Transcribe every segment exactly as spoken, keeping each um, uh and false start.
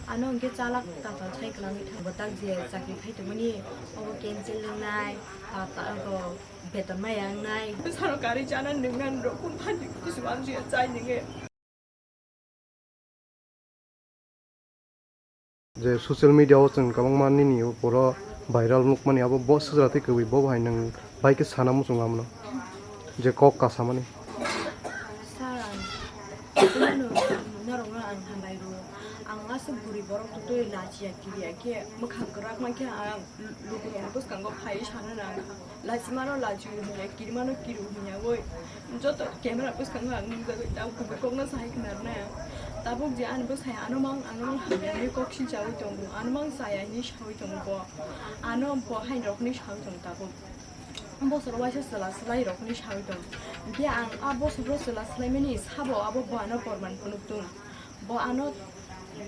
Ano hwnkhe chalak tatal sai kwlangwi thango, tak je chakri khai tongmani, obo cancel wngnai, ta-, ta-, abo beton maya wngnai. Bwsano karwi chana nwngnani rok kun phanti kusu amsuya chai nwnge. Je social media o chwng kwbangma nini poro viral nukmani, abo bo swchara tei kwbwi bo hai nwng bai khe sana muchung lamano je kok kasamani. Sir, ang norokno ang hambai rwo. Ang aswk bwrwi borok totwi lachiya kiriya khe mwkhang kwrak mankhe ang lukurokni bwskango phaiwi sana nang kha. Lachimano lachiu hinya, kirimano kiru hinya oi. Joto camera bwskango ang nukjagwi tabuk kubui kokno sahai khna rwnai ang. Tabuk je ani bwsai ano mang, ano mang hamya hinwi kok sinchaui tongo, ano mang chaya hinwi saui tongo bo. Ano bo hain rok hinwi saui tongo tabuk. Bosoro waisa chwla swlai rok hinwi saui tongo. Hinkhe ang a bosoro chwla swlaimani sabo abo bo ano porman phunuk tongo. Bo ano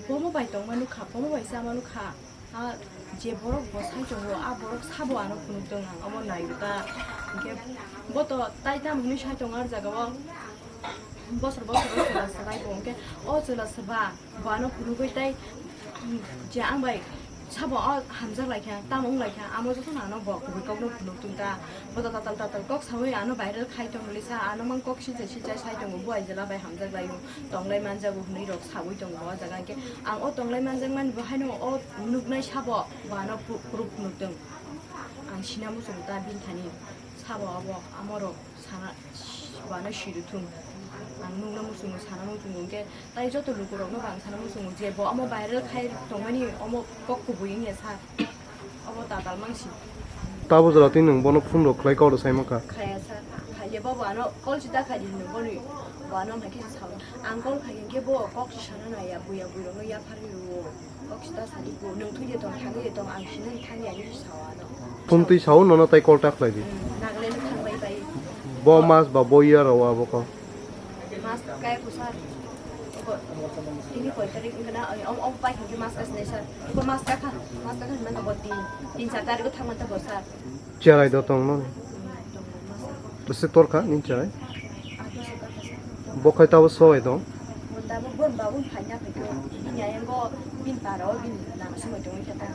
bomo bai tongma nukha, bomo bai chama nukha. A je borok bo sai tongo, a borok sabo ano phunuk tong ang, omo nai ta. Hinkhe bo to tai tamo hinwi sai tongo ar jaga o. Bosor bosor o chwla swlai bo, hinkhe o chwla swba bo ano phunugwi tai, je ang bai sabo o hamjak lai kha, tamo wng lai kha, amo jotono ano bo kubui kokno phunuk tong ta. Bo to tatal tatal kok saui ano viral khai tong lisa, ano mang kok sinchai sinchai sai tongo, bo ai jela bai hamjak lai o. Tonglai manjago hwnwi rok saui tongo o jaga, hinkhe ang o tonglai manjakmani bo haino o nuknai sabo bo ano pru-, proof nukdwng. Ang sina muchungo ta bini thani sabo abo amorok sana bo ano siruthung. Ang nukna muchungo sana muchungo, hinkhe tai joto lukurokno bo ang sana muchungo je bo omo viral khai tongmani omo kok kubui wngya sa. Obo tatal mangsi. Tabo jora twi nwng bono phone rok khlai kok rw sai mankha? Khaya sa, khaiya bobo ano call si da khai di hwnwi boni bo ano hai khe sa sao. Ang call khai hinkhe bo kok si sana naiya, buya bui rokno yaphar rwo. Kok si da sa di bo, nwng thwi de tong, thangwi de tong, ang sinani thangya hinwi sao ano. Phone twi sao nono tai call ta khlai di. Hmm, Nagaland thang bai bai. Bo mas ba bo year rw abo kok? Mas kaya ko sir. Obo, tini koi tarik wngkha na? Om, om pai hwnkhe mas ka sinai sir. Obo mas ka kha, mas ka kha hinmano bo tin, tin char tarik o thangmanta bo sir. Cherai do tong no? Bwswk tor kha nini cherai? Bo khai tabo so hai tong? Bo tabo bon babu phaina phaikhe, bini ayango bin para o bin nang sumai tongwi kha ta.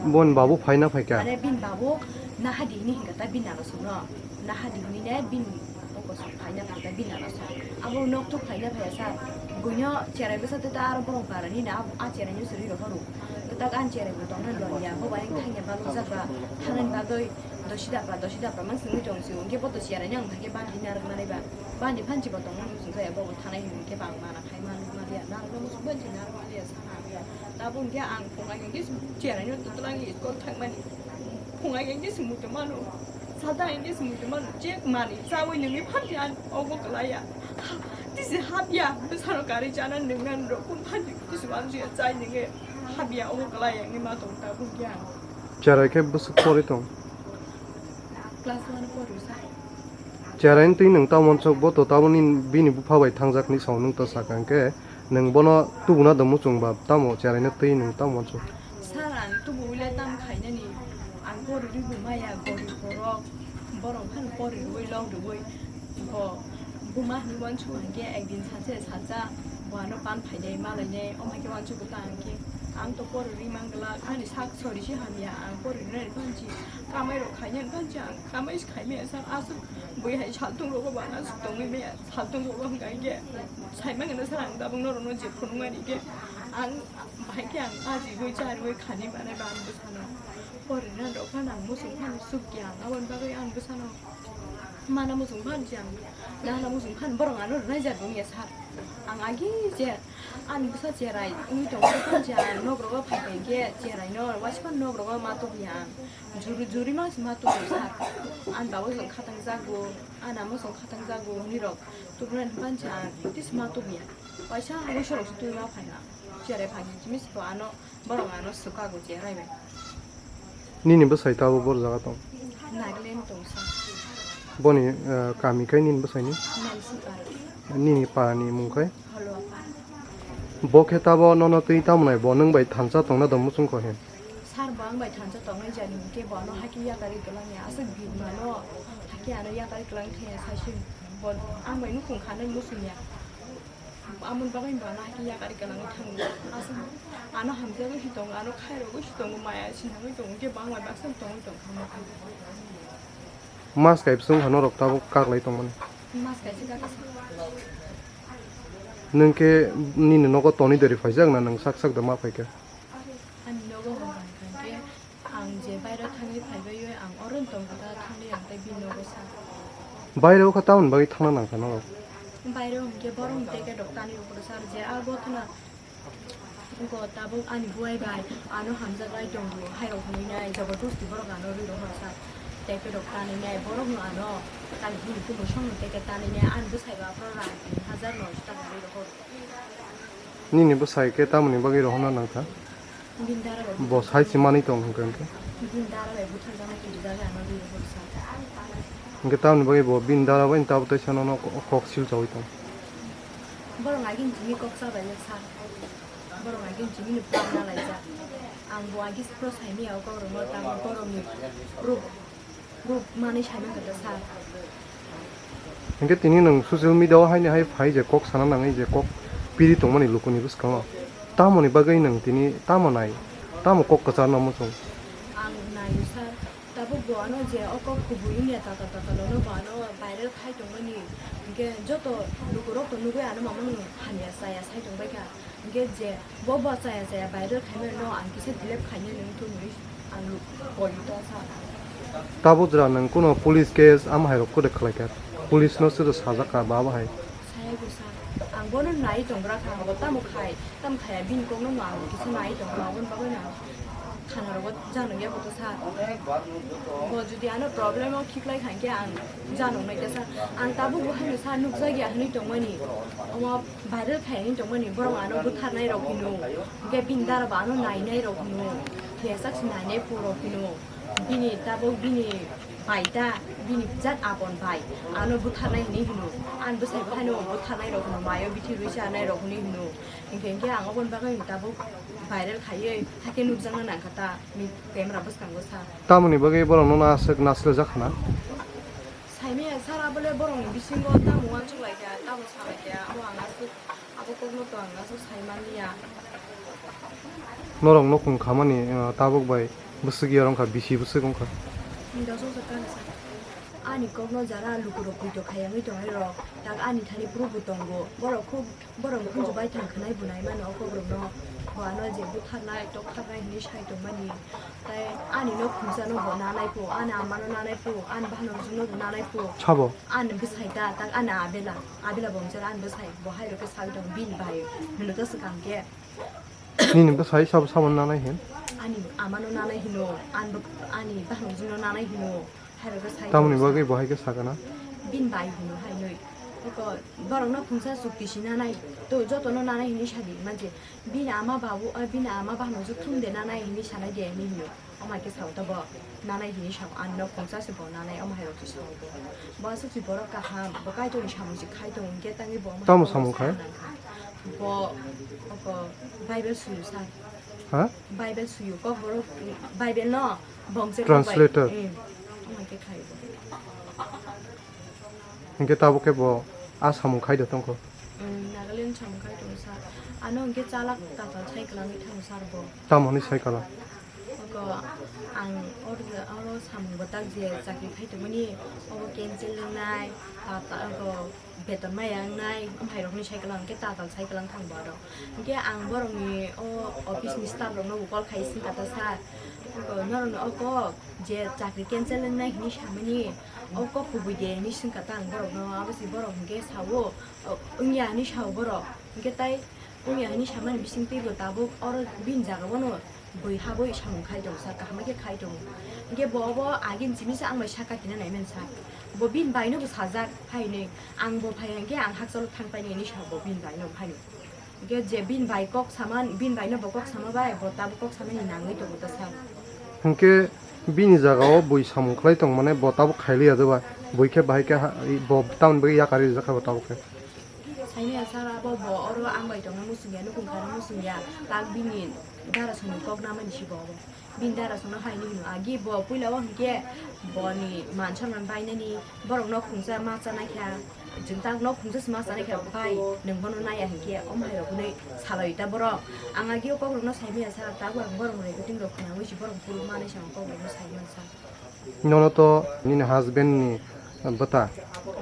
Bon babu phaina phaikha? Mane bin babu naha di hini hinkha ta bin nang sumno. Naha di hini ne bin Oko sok phaina phaikha bini nana sok. Abo nok thuk phaina phaiya sa. Buino cherai bwsa tei ta aro borok barani na a cherai no suri rohoro. Tak ani cherai bo tongna loya. Bo bai thangya balok jak ba. Thangnani bagwi dosi dapra, dosi dapra mang singwi tong si. Hwnkhe bo to cherai ni ang thangkhe bandi narwk manai ba. Bandi phanchi bo tongna muchung khe bo thanai hwnkhe bang mana khai manwk maliya. Narwk no muchung banchi narwk maliya sana ya. Tabuk hwnkhe ang phunai hwnkhe cherai no twtwlang iskol thangmani. Phunai hwnkhe se muitu mano. Sata hwnkhe se muitu mano. Je mani chawi nungwi phanti ang obo kwlaiya. Tisi hapya bwsano karwi chana nungna nurok kun phanti tisi wansuya chai nungwi hapya obo kwlaiya wngwi ma tong tabuk hwnkhe ang. Cherai khe bwswk pori tong? Class one pori sa. Cherai twi nwng tamo uansuk bo to taboni bini bupha bai thangjak ni sao nwng to sakha hwnkhe. Nwng bono tubuna do muchung ba tamo cherai no twi nwng tamo uansuk? Sir, ang tubuwi le tam khainani, ang pori rwi bo maya, gorib borok, borok phano pori rwi lok rwi bo buma hinwi uansuk hwnkhe ekdin sacha sacha bo ano pan phainai malainai, omo hai khe uansuk ta hwnkhe ang to pori rwi man glak, ani sak sori se hamya, ang pori rwnani phanchi kamai rok khainani phanchi ang kamai se khai maya sir, aswk bui hai saltung rogo bo ano aswk tongwi maya. Saltung rogo hwnkha hinkhe saimang hino sir ang tabuk norokno je phunukmani hinkhe ang bahai khe ang ajigwi charigwi khani manai ba ang bwsano. Porinani rok phano ang muchung phano sukya ang aboni bagwi ang bwsano mana muchung phano je ang nana muchung phano borok ano rwnai jar wngya sir. Ang agi je ani bwsa cherai wngwi tongmani phano je ang nok rogo phaikha hinkhe cheraino waisa phano nok rogo ma tubui ang juri juri mangsi ma tubui sir. Ani bagwi chwng khatang jago. Ana muchung khatang jago hinwi rok tubunani pancha ang tisi ma tubuya. Waisa muisu rok se tubui ma phaina. Cherai phai hinwi simi siko ano borok ano sukago cherai bai. Nini bwsai tabuk bor jaga tong? Nagaland tong sa. Boni, eh, kami kai nini bwsai ni? Nansi para. Nini para ni mung kai? Halwa para. Bo khe tabo nono twi tamo nai bo nwng bai thansa tongna do muchung kho he? Sir bo ang bai thansa tongnai jani hinkhe bo ano hakhe yakarwi kwlangya, aswk bini mano hakhe ano yakarwi kwlang thangya, saisui bo ang bai nukhung khanani muchungya. Amoni bagwi ba na hai khe yakari kwlangwi thango. Aswk ano hamjagwi si tongo, ano khairogwi si tongo, maya sinangwi tongo, hwnkhe bangma baksa tongwi tongkha. Mas kaisa wngkha norok tabuk kaklai tongmani. Mas kaisa kaklai. Nwng khe nini nogo toni dori phaijak na nwng sak sak da ma phaikha? Ani nogo hwnka hwnkhe ang je bairo thangwi phaibai ang oro tongkha da thangwi ang tei bini nogo sa. Bairo kha tamoni bagwi thangna nangkha norok? Bairo hwnkhe borok teke rok tani rok sa je a gotna. Go tabuk ani buai bai ano hamjak lai tongo, hairok hinwi nai, jobodosti borok ano rwi rohor sa, tei pedok tanwi nai, borok no ano tai hini kumu song no teke tanwi nai, ani bwsai bo aphuru rang tin hajar noisho taka rwi rohor. Nini bwsai khe tamoni bagwi rohorna nangkha? Bini dara bai. Bo sai se manwi tong hwnkhe hwnkhe? Bini dara bai butharjaknai khe rijak ano rwi rohor sa. Hwnkhe tamoni bagwi bo bini dara bai tabuk teisa nono kok sil chawi tong? Borok agini chini kok chabai sa. Borok agini chini ni plan na laijak. Ang bo agi pro saimaya o kok rwma tamo borok ni proof, proof manwi saimang khe sa. Hwnkhe tini nwng social media o haini hai phai je kok sana nangwi je kok piri tongmani lukuni bwskango. Tamoni bagwi nwng tini tamo nai, tamo kok kwcharno muchung? Ang naio sir, tabuk bo ano je o kok kubui wngya tatal tatal ono bo ano viral khai tongmani. Hwnkhe joto lukurok to nugwi ano mamano hamya chaya sai tongbaikha. Hwnkhe je bo bo chaya chaya viral khaimano ang kisa delete khainai nung thung hinwi ang koi ta sa. Tabuk jora nwng kuno police case ama hai rok kore khlai kha? Police no sero sajak kha ba bo hai? Saya bo sa. Ang bono nai tong gra kha, bo tamo khai, tam khaya bini kok no ang kisa nai tong gra, aboni bagwi no thana rogo janok ya bo to sa. Bo jodi ano problem o khiklai kha hwnkhe ang janok nai ta sa. Ang tabuk bo haino sa nukjak ya hinwi tongmani. Omo viral khai hinwi tongmani, borok ano butharnai rok hino, hwnkhe bini dara bo ano nainai rok hino, thwiyasak se nainai phu rok hino, bini tabuk bini bai ta, bini jat apon bai ano butharnai hinwi hino, ani bwsai bo haino butharnai rok hino, mayo bithi rwi chanai rok hinwi hino, hwnkhe hwnkhe ang oboni bagwi tabuk viral khaiwi hakhe nukjakna nangkha ta camera bwskango sa. Tamoni bagwi borok nono aswk nasilajak khana? Saimaya sir, abole borokni bisingo tamo uansuk lai kha, tamo sa lai kha, abo ang aswk, abo kokno to ang aswk sai man liya. Norok nokung khamani, ah, tabuk bai bwswk ya wngkha, bisi bwswk wngkha? Hinda songsa kani sa. Ani kokno jara lukurok puito khayangwi tongnai rok, tak ani thani proof bo tongo. Borok khub Borok khunju bai thang khwnai bo nai mano o kokrokno, bo ano je butharnai, toktharnai hinwi sai tongmani. Tai ani nok khungsa no bo nanai phu, ani ama no nanai phu, ani bahanok jwk no bo nanai phu. Sabo? Ani bwsai ta, tak ani abela, abela bo hwnsa ani bwsai, bo hai rok khe saui tongo bini bai, hwnwi ta swkang khe. Nini bwsai sabo, sabo nanai hin? Ani ama no nanai hino, ani bo, ani bahanok jwk no nanai hino. Hai rok khe sai Tamoni tongsa. Bagwi bo hai khe sakana? Bini bai hino hai noi. Eko borok no khungsa chukti si nanai. To joto no nanai hinwi sadi. Manje bini ama babu, eh, bini ama bahno je thum de nanai hinwi sanai de hinwi hino. Omo hai khe sao ta bo. Nanai hinwi sao. Ani no khungsa se bo nanai omo hai rok se sao bo. Bo aswk si borok kaham. Bo Kaitor ni samung si khai tongo hwnkhe tangwi bo omo hai Tamo rok samung khai? Sa nang kha. Bo oko Bible suyu sa. Ha? Bible suyu. Kok borok Bible no. Bongse Translator. Bai, eh, omo khe khai bo. Hinkhe tabuk khe bo a samung khai da tongkho. Mm, Nagaland samung khai tong sa. Ano hinkhe chalak tatal sai kwlangwi thango sar bo. Tamo hwnwi sai kala? Oko ang or, oro samung bwtak je chakri khai tongmani, obo cancel wngnai, tata, oko beton maya wngnai, omo hai rokni sai kwlang, hwnkhe tatal sai kwlang thang bo aro. Hwnkhe ang borokni o office ni staff rokno bo call khai singkha ta, "Sir, norokni o kok je chakri cancel wngnai hinwi samani, o kok kubui de?" hinwi singkha ta ang borokno. Abo se borok hwnkhe sao, "O, wngya," hinwi sao borok. Hwnkhe tai wngya hinwi samani bisingtwi bo tabuk oro bini jaga bono bui habwi samung khai tongo, sir, kaham khe khai tongo. Hwnkhe bo obo agini simi se ang bai saka tina nai mani sir. Bo bini bai no bo sajak phainwi, ang bo phai hwnkhe ang hakchalo thang painai hinwi sa bo bini bai no phainwi. Hwnkhe je bini bai kok sama, bini bai no bo kok sama bai, bo tabuk kok samani nangwi tongo ta sir. Hwnkhe bini jaga o bui samung khlai tong mane bo tabuk khai liya je bai, bui khe bahai khe ha, bo tamoni bagwi yakarwi rijak kha bo tabuk khe. Saimaya sir, abo bo oro ang bai tongna muchungya, nukung khana muchungya, tak bini Dara songni kok namani si bo obo. Bini dara songno hai ni hino, agi bo puila o hinkhe boni man sonman bainani, borok nok khungsa ma chanai kha, chwng tak nok khungsa se ma chanai kha, bai nwng bono naiya hinkhe omo hai rok hwnwi salai ta borok. Ang agi o kok rokno sai manya sa, tabuk ang borok ni recording rok khna wngwi si borok phuru manwi sa ang kok rokno sai manya sa. Nono to nini husband ni bwta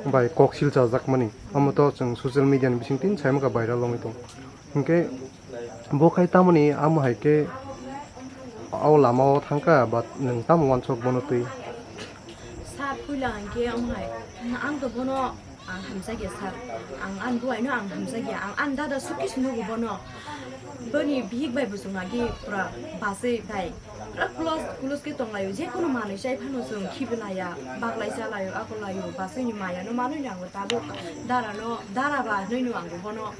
bai kok sil chajakmani, omo to chwng social media ni bising tin sai maka viral wngwi tong. Hinkhe bo khai tamoni amo hai khe o lama o thangkha, but nwng tamo uansuk bono twi? Sir, puila hinkhe omo hai, ang to bono ang hamjakya sir, ang ani buaino ang hamjakya, ang ani dada sukis nugo bono, boni bihik bai bo chwng agi pura baswi bai. Pura close, close khe tonglaio, je kono manwi chai phano chwng khibilaia, baglai chalaio, akolaio, baswkni mayano manwi no ang bo tabuk darano, dara ba hwnwi no ang bo bono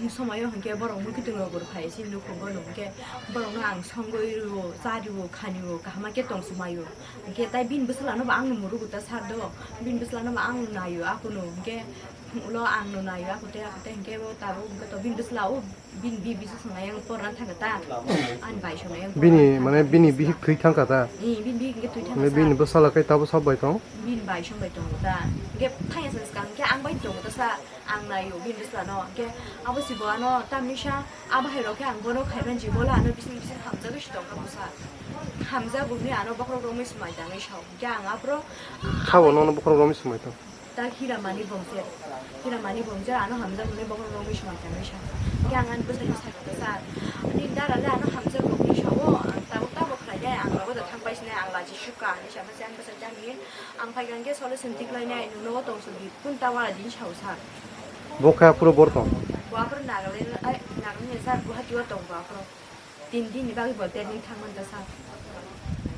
somaio hinkhe borok mui kiting rok bo phai chini nukhungo no hinkhe borokno ang songwi rwo, cha rwo, khani rwo, kaham khe tong sumaio. Hinkhe tai bini bwsla no bo ang no murugo ta sir do, bini bwsla no bo ang no naio, akono hinkhe ulo ang no naio, ako tei, ako tei hinkhe bo tabuk hinkhe to bini bwsla o. Bini bi bisu swngnai ang porna thangkha ta. Ani bai swngnai ang bini porna mane thangkha bini ta. Bihik thwi thangkha ta. Ee, bini bihik hwnkhe thwi thangkha. Mane sa. Bini bwsala khe tabuk sak bai tong? Bini bai song bai tongo ta. Hwnkhe thangya sa swkang hwnkhe ang bai tongo ta sa. Ang naio bini bwsla no. Hwnkhe abo si bo ano tamni sa abo hai rok khe ang bono khaiban si bola ano bising bising hamjagwi si tongkha bwsa. Hamjak bumni ano bokhorok romwi swmai tangwi sao. Hwnkhe ang aphuru. Sabo nono bokhorok romwi swmai tong? Ta Hiramani Bongcher. Hiramani Bongcher ano hamjak hwnwi bokhorok romwi swmai tangwi sa. Hwnkhe ang ani bwsai no sakha ta sa. Nini dara le ano hamjak rok hwnwi sao, ang tabuk tabuk khlai nai, ang nogo da thang pai sinai, ang lachi sukha hinwi sa. Hwnkhe ang bwsai jani, ang phaikha hwnkhe solution tiklai nai, nwng nogo tong sidi, kun ta wala di sao sa. Bo khe aphuru bor tong? Bo aphuru Nagaland, ai, Nagaland ni sir, Guwahati o tong bo aphuru. Tin din ni bagwi bo training thangmani ta sa.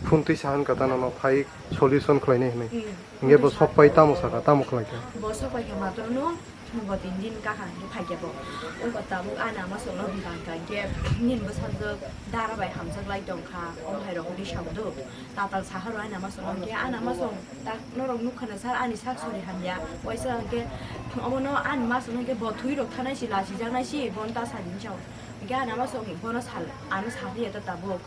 Phone twi sahan kha ta nono phai solution khlainai hinwi. Hmm. Hingke bo sok pai tamo saka, tamo khlai kha? Bo sok pai kha matwrwno bo tin din kha hingke phai kha bo. Wngkha tabuk ani ama songno hwnkha hingke nini bwsajwk dara bai hamjak lai tong kha, omo hai rok hwnwi sa do. Tatal saha rw ani ama songno hingke ani ama song tak norok nukha na sir ani sak sori hamya. Waisa hingke omono ani ma songno hingke bo thwi rok thanai si lachijak nai si bono ta sa di hinwi sa o. Hingke ani ama song bono sal, ano saliya ta tabuk.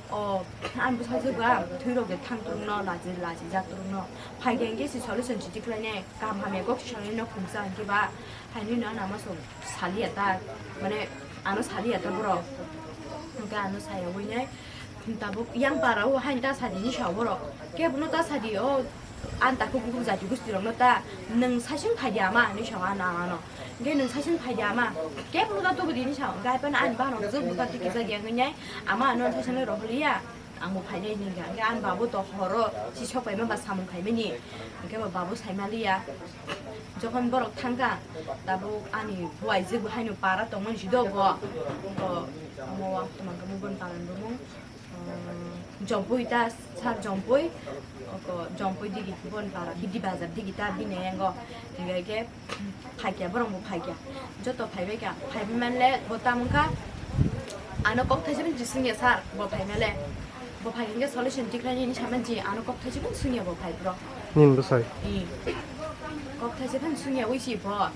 O, ani bwsajwk ba thwi rok de thang twrwngno, lachi, lachijak twrwngno. Phaikhe hingke si solution siti khlainai, kaham hamya kok si sangnai no khungsa hingke ba, haino ano ama song saliya ta, mane ano saliya ta borok. Hingke ano saya wngwi nai, tabuk yang para o haino ta sadi ni sa borok. Kebo no ta sadi o, Ani takhuk bukhuk jati gusti rokno ta nwng saichung phai di ama hinwi sao ani ama no. Hingke nwng saichung phai di ama. Kebo no ta tubu di hinwi sao. Hingke hai phano ani bahan rok jwk bwkha twi kijak ya wngwi nai. Ama ano saichung rw holi ya. Ang bo phai nai hinwi hingka. Hingke ani babu to horo si sok pai ma ba samung khai mani. Hingke bo babu sai ma li ya. Jokhon borok thang kha tabuk ani buai jwk bo haino para tong mani si do bo. Bo omo wa tongmang khe bo boni palan bumung. Jompui ta sar jompui, oko jompui digi bon para hidi bazar digi ta bini yango. Hingke ke phaikya borok bo phaikya. Joto phaibai kha, phaibai manle bo tamung kha. Ano kok thaisa ban jisung ya sar bo phai male. Bo phai hingke solution tikra ni saman ji ano kok thaisa ban sung ya bo phai bro. Nin bwsai. I. Kok thaisa ban sung ya wi si bo.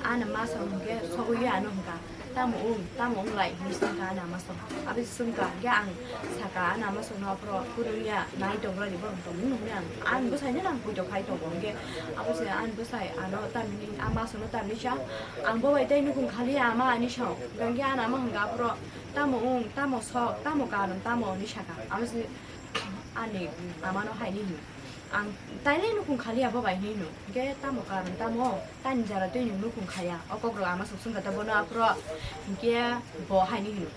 Ano ma song hingke sogwi ano hingka. Tamo wng, tamo wng lai hinwi swngkha ani ama song. Abo se swngkha, hwnkhe ang sakha ani ama songno aphuru phunukya nai tongrani borok tongmung nukni ang. Ani bwsaino nang poito khai tongo hwnkhe abo se ani bwsai ano tamni ama songno tamni sa ang bo bai tei nukhung khaliya ama ani song. Hwnkhe ani ama hwnkha aphuru tamo wng, tamo sok, tamo karon, tamo hinwi sakha. Abo se ani amano haini hino. Ang tailai nukhung khaliya bo bai hinwi hino. Hwnkhe tamo karon tamo? Tani jara twi nwng nukhung khaya. O kokrok ama suk sungkha ta bono aphuru. Hinkhe bo haini hino.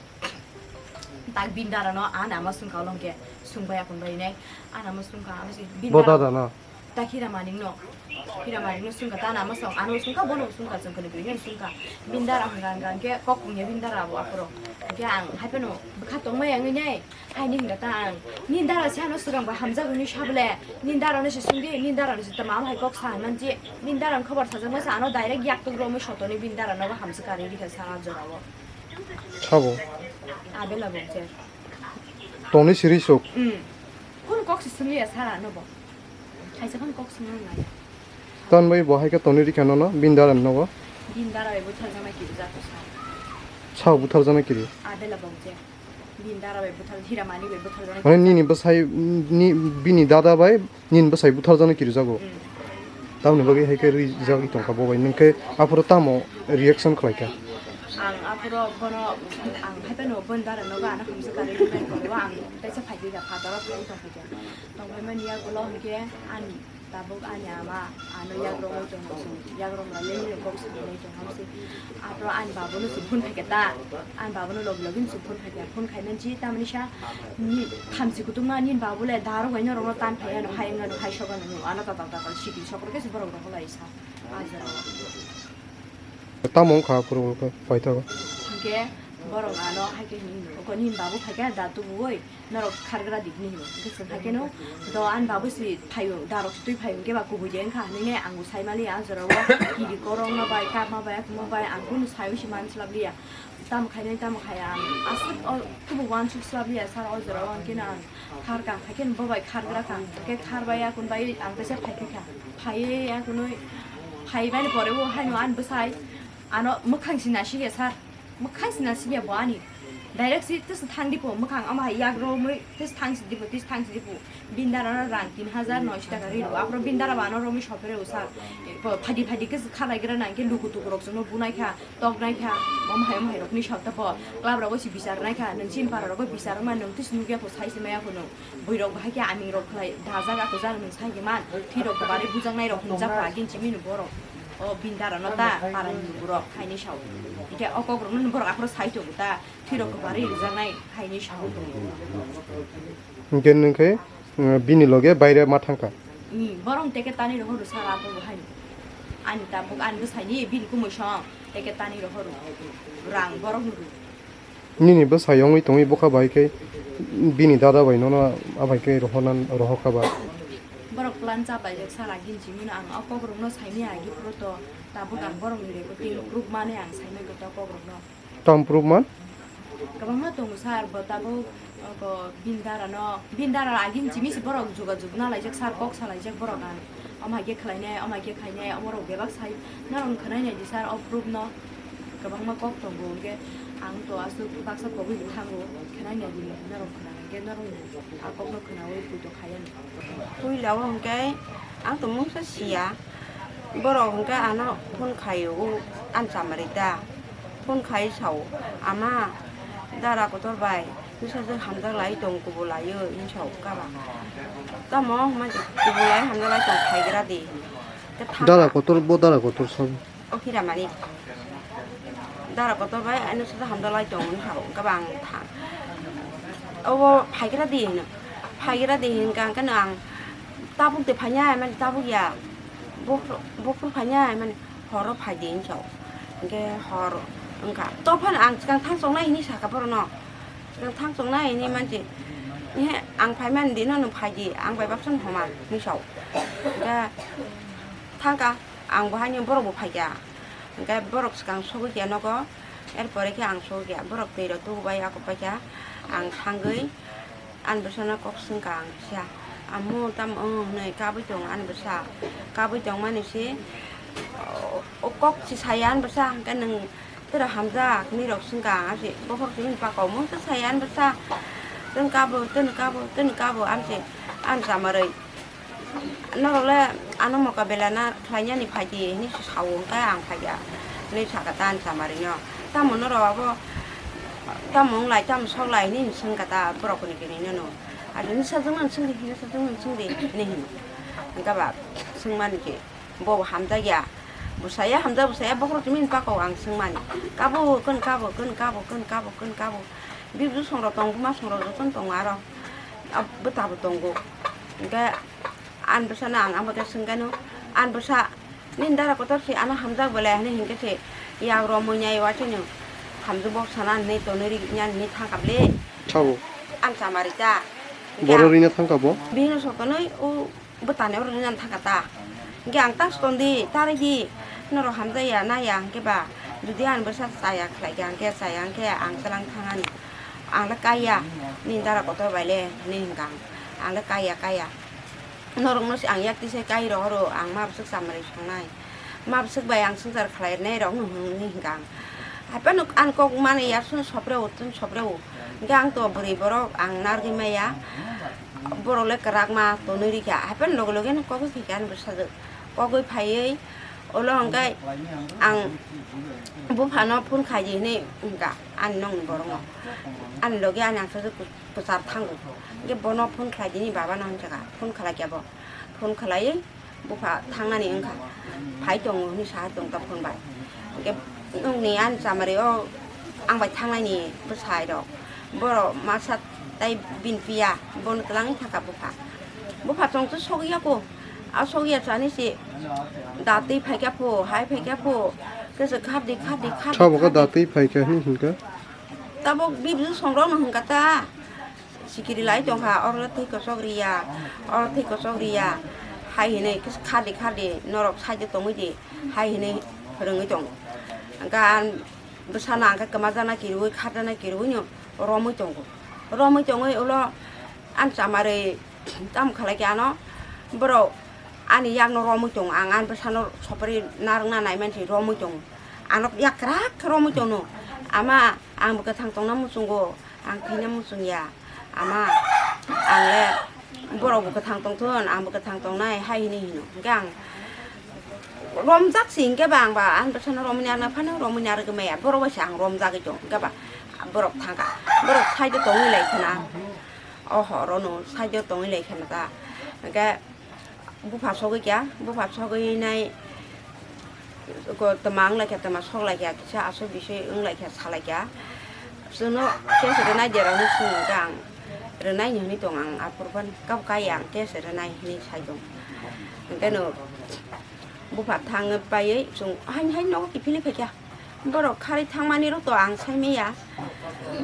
Tak bini dara no ani ama sungkha ulo hinkhe sungbai akon bai nai. Ani ama sungkha ama se bini bo dara dada no. Tak Hira Manik no. Hira Manik no sungkha ta ani ama song ano sungkha bono sungkha chwng kwnwi kwnwi no sungkha. Bini dara hwnkha hwnkha hinkhe kok kungya bini dara abo aphuru. Hinkhe ang hai phano bwkha tongmaya wngwi nai. Haini hwnkha ta ang. Nini dara se ano swkang bai hamjak hwnwi sa bwle. Nini dara no se sungdi, nini dara no se tamo hai kok sa hwnmani. Nini dara ni khobor sajak masa ano direct yak tuk romwi sotoni bini dara nogo hamjak karwi rikha sara jorao. Sabo. Abela bokjer. Toni siri sok. Hmm. Kun kok se sungya sara no bo. Kaisa kun kok sungya lai. Tan bai bo hai khe toni rikha nono bini dara nogo. Bini dara bai butharjaknai kiri jato sa. Sao butharjaknai kiri. Abela bokjer. Bini dara bai buthar, Hiramani bai buthar jani. Mane nini bwsai, ni, bini dada bai nini bwsai buthar jani kiri jago. Mm. Tamoni bagwi hai khe rwi jagwi tongkha bo bai. Nung khe aphuru tamo reaction khlai kha? Ang aphuru bono, ang hai phano bini dara nogo ano hamsa karwi bai tongkha, ang teisa phai kha, phataro phai tongkha. Tongphai mani yagulo hinkhe ani tabuk ani ama ano yagrogwi tongma se, yagrok rok le nini kok sanai tongma se. Aphuru ani babuno se phone phaikha ta, ani babuno logi logi se phone phaikha, phone khaimani si tamni sa ni thamchi kutung ma nini babu le daro bai norok no tan phai ano hai wngno hai sok ano ano tatal tatal sidi sok rok se borok rok lai sa. A jora. Tamo wngkha aphuru paithago. Hinkhe borok ano hai khe hino, "Oko nini babu phaikha da tubuwi norok khargra di," hinwi hino. Hinkhe chwng hai kheno, "Do ani babu si phaio, darok si twi phaio, hinkhe ba kubui de wngkha," hinwi ang bo sai maliya. A jorao kiri korokma bai, kapma bai, aphuma bai ang kunu saui si man swlap liya. Tamo khainai, tamo khaiya ang aswk o tubugo uansuk swlap liya sir, o jorao ang khe no ang khar kha, hai khe bo bai khargra kha, hinkhe kharbai akun bai ang teisa phai kha. Phaiwi akunwi, phaibani pore bo haino ani bwsai ano mwkhang si nasikya sir, mwkhang si nasikya bo ani. Direct si tesa thang dipo mwkhang, omo hai yak romwi tesa thang si dipo, tesa thang si dipo. Bini dara no rang tin hajar noisho taka ri rw. Aphuru bini dara bo ano romwi sopre rw sir. Phadi phadi khe khalaigra nang khe luku tuku rok chwngno bunai kha, toknai kha. Omo hai omo hai rokni sap ta bo club rogo si bichar nai kha, nwng chini para rogo bichar wngma nwng tesa nukya kho, sai se maya kho nwng. Bwrwi rok bahai khe aming rok khlai dajak, ato jak nwng sai khe man, thwi rok kwbari bujaknai rok hwnjak kha, agin chimino borok o bini dara no ta para ni borok khaini sao. Hingke o kok rok no borok aphuru sai tongo ta, thwi rok kwbari rijaknai khaini sao. Hingke nwng khe, uh, bini loge baire ma thangkha. Hmm, borok teke tani rok horo sara abo bo hai. Ani tabuk ani bwsai ni bini kumui song teke tani rok horo rang borok no rw. Nini bwsai wngwi tongwi bwkha bai khe bini dada bai nono abai khe rohorna, rohorkha ba? Borok plan cha bai jak sara ginchimino ang o kok rokno saimaya agi phuru to tabuk ang borok ni recording proof mane ang saimai khe to kok rokno. Tam proof man? Kwbangma tongo sir, bo tabuk, oko bini dara no, bini dara agi ginchimi se borok jogajog na laijak sir, kok sa laijak borok ang. Omo hai khe khlainai, omo hai khe khainai, omo rok bebak sai, norok khwnai nai di sir, o proof no. Kwbangma kok tongo, hwnkhe ang to aswk baksa kogwi bo thango, khwnai nai di norok khwnai, hwnkhe norok a kokno khwnaui poito khai ani. Puila o hwnkhe ang to mungsa siya, borok hwnkhe ano phone khaio, o ani chamari da phone khai sao, "Ama, dara kotor bai bwsajwk hamjak lai tong, kubulai o," hinwi sao kaba. Tamo hwnba se kubulai hamjak lai tong, phaigra di hinwi. Khe thang Dara kotor, bo dara kotor sabo. O Hiramani. Dara kotor bai, ano sasa hamdalai tong, wngkha, wngkha bang thang. Obo phaigra di hino. Phaigra di hinkha, hwnkhe no ang tabuk de phainai, mani tabuk ya. Buphru, buphru phainai, mani horo phai di hinso. Hwnkhe hor wngkha. Tophano ang swkang thang chongnai hinwi sakha borokno. Swkang thang chongnai hinwi mansi. Ehe, ang phaimani di, no nwng phai di, ang bai baksa no homa hinwi sao. Hwnkhe thangkha. Ang bo haino borok bo phaikha, hwnkhe borok swkang sogwi kha nogo, er pore khe ang sogwi kha, borok twi rok tubu bai ako paikha, ang thangwi ani bwsano kok swngkha ang kisa, "Amo tamo?" Wng hwnwi kabui tongo ani bwsa, kabui tongmani se o, o kok se saya ani bwsa, hwnkhe nwng tero hamjak hinwi rok swngkha ang, ase bokhorok tini pakau mungsa saya ani bwsa, tini kabo, tini kabo, tini kabo, amse ani chamarwi. Norok le ano mokabela na khlainani phai di hinwi se sao, hwnkhe ang phai ya hinwi sakha ta ani chamarino. Tamo norok abo tamo wng lai, tamo sok lai hinwi swngkha ta borok kuni kuni nono. Aro nini sajwk nang swngdi, nini sajwk nang swngdi hinwi hino. Hwnkhe ba swngmani khe bo hamjak ya. Bwsaya hamjak, bwsaya bokhorok timi ni pakao ang swngmani. Kabo, kwn kabo, kwn kabo, kwn kabo, kwn kabo. Bibju songrok tongo, buma songrok jotono tongo aro. Bwtabo tongo. Hwnkhe Ani bwsano ang amo khe swngkhe no, "Ani bwsa, nini dara kotor se ano hamjak bole?" hinwi hinkhe se, "Yak romwi nai, watino hamjak bok sana hinwi tonwi ri ya hinwi thangkha bwle." Sabo. Ani chamarwi ta. Boro rina thangkha bo? Bihino sotonwi o bwtani oro rina thangkha ta. Hinkhe ang ta sotong di, ta rwi di, norok hamjak ya na ya hinkhe ba, jodi ani bwsa chaya khlai kha hinkhe, chaya hinkhe ang chwlang thangani. Ang le kaiya, nini dara kotor bai le hinwi hinkha ang. Ang le kaiya, kaiya. Norokno se ang yak twi se kai rohoro, ang ma bwswk chamarwi songnai, ma bwswk bai ang swngchar khlainai rokno hwnwi hinkha ang. Haiphano ani kok mani yak sopre o, tun sopre o, Hingke ang to bwrwi borok ang narwgwi maya, borok le kwrak ma tonwi rikha, hapheno loge loge no kogwi phikha ani bwsajwk. Kogwi phaiwi ulo hingke ang buphano phone khaidi hinwi hingka ani nokni borokno, ani loge ani angsajwk kwchar thango, hingke bono phone khlaidi hinwi babano hinjaka, phone khlaikhe bo, phone khlaiwi, bupha thangnani wngkha, phai tongo hinwi saha tongkha phone bai. Hingke nokni ani chamari o ang bai thangnaini bwsai rok, borok masa tei bini piya, bono twlangwi thangkha bupha. Bupha chwng se sogwi ya kho, a sogwi ya chani se da twi phaikha pho, hai phaikha pho, khe se khardi, khardi, khardi, Sabo khe khardi. Da twi phaikha hinwi hinkha? Tabok bibsu songrokno hinkha ta. Sikiri lai tongkha, oro thwi kochok riya, oro thwi kochok riya, hai hinwi khardi khardi norok side o tongwi di, hai hinwi rwngwi tongo. Gan bwsano ang khe kwmajana kirui, kharjana kirui no romwi tongo. Romwi tongwi ulo ani chamarwi tamo khlai khe ano borok ani yakno romwi tongo, ang ani bwsano sopri narwkna nai mansi romwi tongo. Ano yakrak romwi tongo. Ama, ang bo kwthang tongna muchungo. Ang thwina muchung ya, ama, ang le borok bo kwthang tong thun, ang bo kwthang tong nai, hai hinwi hino. Hingke ang romjak si hingke ba, ang ba, ang bwsano romwi narwkna phano romwi narwgwi maya, borok bai se ang romjagwi tong, hingke ba, borok thangka, borok side o tongwi lai khna, o horo no side o tongwi lai khna ta, hingke, Bupha sogwi kya, bupha sogwi nai ko twma wng lai kha, twma sok lai kha, kisa aswk biswi wng lai kha, sa lai kha. Chwngno case rwnai derao hinwi swngkha ang, rwnai ni hinwi tong ang aphuru phano, kabo kai ang case rwnai hinwi sai tong. Hwnkhe no bupha thangwi paiwi chwng hain hain nogo kiphilwi phai kha. Borok kharwi thangmani rok to ang sai maya.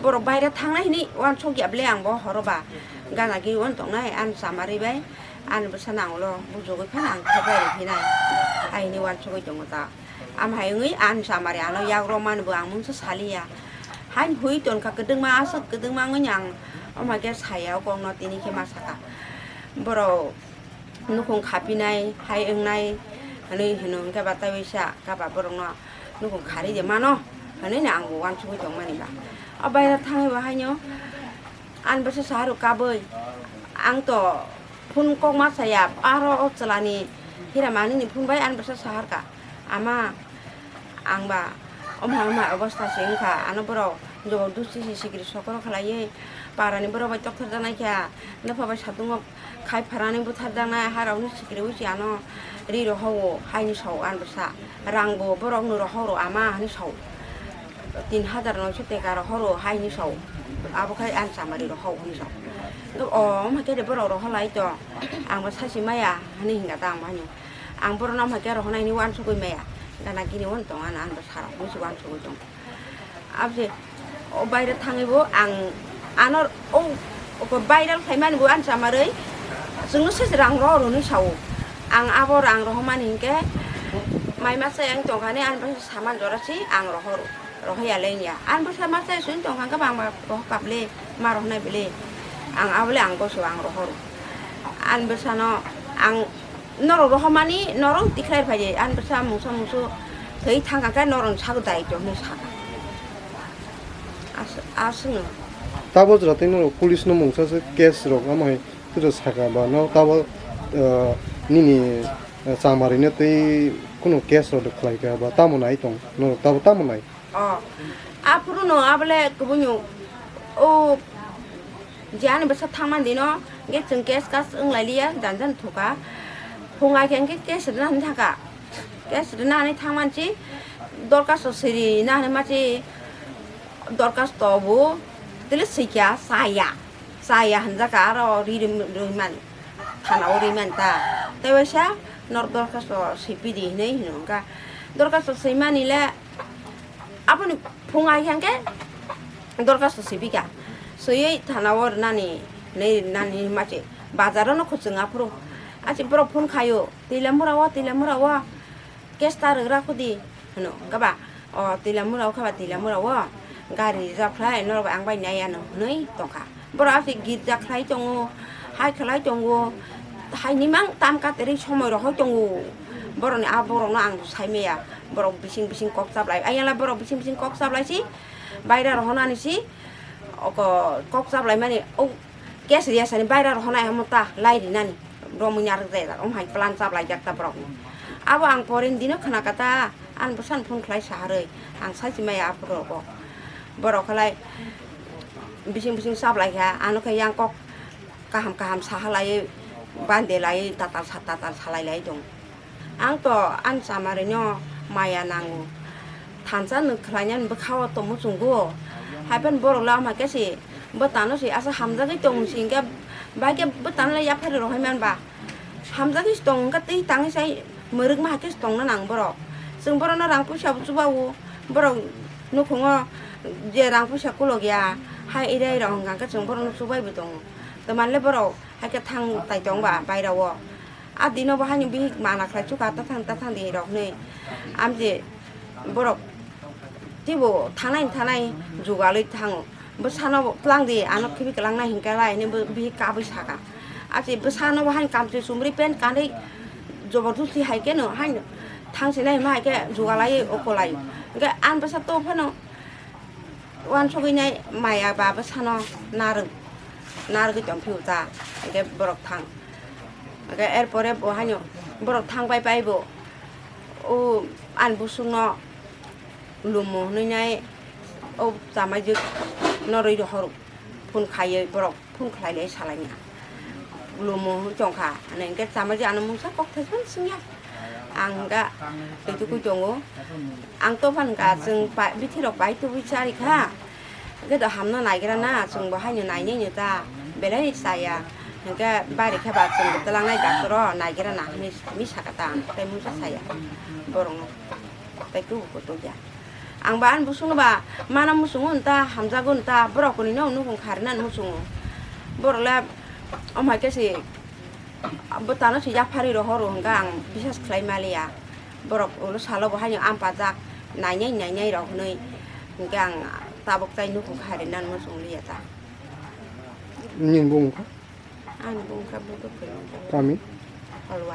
Borok baire thangnai hinwi uansuk ya bwle ang bo horo ba. Gana giri uan tongnai ani chamarwi bai. Ani bwsa nang ulo bujugwi phano ang thaibai rw phinai. Hai hinwi uansugwi tongo ta. Am hai wngwi ani chamari ano yak romani bo ang mungsa saliya. Hain hui tonkha kwdwngma aswk kwdwngma wngwi ang omo hai khe saya o kokno tini khe ma saka. Borok nukhung khapinai hai wngnai hinwi hino hwnkhe ba taiwi sa kaba borokno nukhung kharwi de mano hinwi no ang bo uansugwi tongmani ba. O baira thangwi bo haino ani bwsa sahar rok kabwi ang to phone kok ma saya aro o chwlani hira manwi ni phone bai ani bwsa sahar ka ama. Ang ba omo hai omo hai obosta se wngkha, ano borok jobor dusti se sikiri sokoro khlaiwi parani borok bai tokthar jaknai kha, nokha bai satungo khai pharani buthar jaknai, harokni sikiri wi se ano ri rohoro haini sao ani bwsa, rang bo borokno rohoro ama hinwi sao, tin hazar noisho teka rohoro haini sao, abo khai ani chamari rohoro hinwi sao. O omo hai khe de borok rohor lai tong, ang bo sachi maya hinwi hingka ta ang bo haino. Ang borokno omo hai khe rohornai hinwi uansugwi maya. Gana gini uan tong ano, ano bwsarok hinwi se uansugwi tong. Aboni o baire thangwi bo ang ano o, o viral khaimani bo ani chamarwi chwngno se rang rohor hinwi sao. Ang abo rang rohormani hinkhe mai masa yang tongkhani ani bwsa saman jora se ang rohoro. Rohor ya le wngya. Ani bwsa masa se wng tongkha hinkhe bo ang ba rohor kha bwle, ma rohornai bwle. Ang abo le ang goso ang rohoro. Ani bwsano ang Norok rohormani norok tikhlai phai di, ani bwsa mungsa mungsu thwi thangkha khe norokni sago daityo hinwi sakha. As-, aswkno. Tabo jora tei norok police no mungsa se case rok omo hai twibo saka ba no tabo, ah, nini, ah, chamari no tei kunu case rok khlai kha ba tamo nai tong norok tabo tamo nai. Oh, aphuru no abole kubunyo. Oh, je ani bwsa thangmani dino, hwnkhe chwng case kas wng lai liya, jan jan thuka. Phung ai khe hwnkhe case rwna hinwi thangkha. Case rwna hinwi thangmani si dorkhasto swi rina hinwi ma si dorkhasto bo tili swikha, chaya. Chaya hinjakha aro ri, ri, rwimani. Thana o rimani ta. Tei waisa norok dorkhasto swi pidi hinwi hino wngkha. Dorkhasto swimani le Aboni phung ai khe dorkhasto swi pika. Swiwi thana o rwnani, hinwi rwnani hinwi ma se bazar o no khwchwng aphuru. A se borok phone khaio, "Twilamura o, Twilamura o, case ta rwgra khudi," hwno. Hwnkhe ba, "O Twilamura o khe ba Twilamura o gari rijak khlai norok bai ang bai nai ano," hinwi tongkha. Borok aswk girja khlai tongo, hai khlai tongo, hai nimang tam katerwi somoi rohoi tongo. Borokni a borokno ang sai maya, borok bising bising kok chaplai, ayang lai borok bising bising kok chaplai si, baira rohonani si, Oko kok chaplaimani o case riyasani baira rohonai hamo ta lai rinani romwi narwk jaya om hai plan chaplaijak ta borokni. Abo ang porin dino khna kata ani bwsano phone khlai saharwi ang sachi maya aphuru rogo. Borok khlai bising bising chaplai kha ano khe yang kok kaham kaham sahalai bande lai tatal sa tatal salai lai tong. Ang to ani chamarino maya nango. Thansa nwng khlainani bwkhao to muchungo. Haiphano borok le ama khe se bwtano se asa hamjagwi tong si hwnkhe bai khe bwtano le yaphari rohoi manba. Hamjagwi se tong hwnkhe twi tangwi sai mwrwkma hai khe se tongna nang borok. Chwng borokno rang puisa bo chubawo. Borok nukhungo je rang puisa kolok ya hai ere rok hwnkha khe chwng borokno chubai bo tongo. Twmani le borok hai khe thang tai tong ba bairao. A dino bo haino bihik mana khlai chukha tathang tathang di rok hinwi. Amje borok teibo thanai thanai jugalwi thango. Bwsano bo twlang di ano khibi kwlangnai hinkhe lai hinwi bo bihik kabwi saka. Achi bwsano bo haino kamchwlwi chumri pant kanwi jobordosti hai khe no haino thangsinai hwnma hai khe jugalai okolai. Hinkhe ani bwsa to phano Uansugwi nai maya ba bwsano narwk, narwgwi tongphio ta, hinkhe borok thang. Hinkhe er pore bo haino borok thang pai pai bo, o ani bwswkno lumo hwnwi nai o chamaijwk norwi rohor phone khaiwi borok. Phone khlai le salai na. Lumo wng tong kha. Ano hwnkhe chamaji ano mungsa kok thai phano singya. Ang hwnkha twi tukui tongo. Ang to phano hwnkha chwng pa-, bithi rok pai tubui chari kha. Hwnkhe do hamno naigra na, chwng bo haino nainai no ta. Belai chaya. Hwnkhe bari khe ba chwng twlang nai doctor o naigra na hinwi misa kha ta ang. Tai mungsa saya. Borok no. Tai tubu kutuk ya. Ang ba ani bwswkno ba mana muchungo nta, hamjago nta, borok kwnwi no nukung kha rwnani muchungo. Borok le omo hai khe se bwtano se yaphari rohoro hwnkha ang bisas khlai maliya. Borok ulo salo bo haino ampajak nainai nainai rok hinwi hwnkhe ang tabuk tai nukung kha rwnani muchung liya ta. Nini bung kha? Ani bung kha Buduk Kami? Holwa.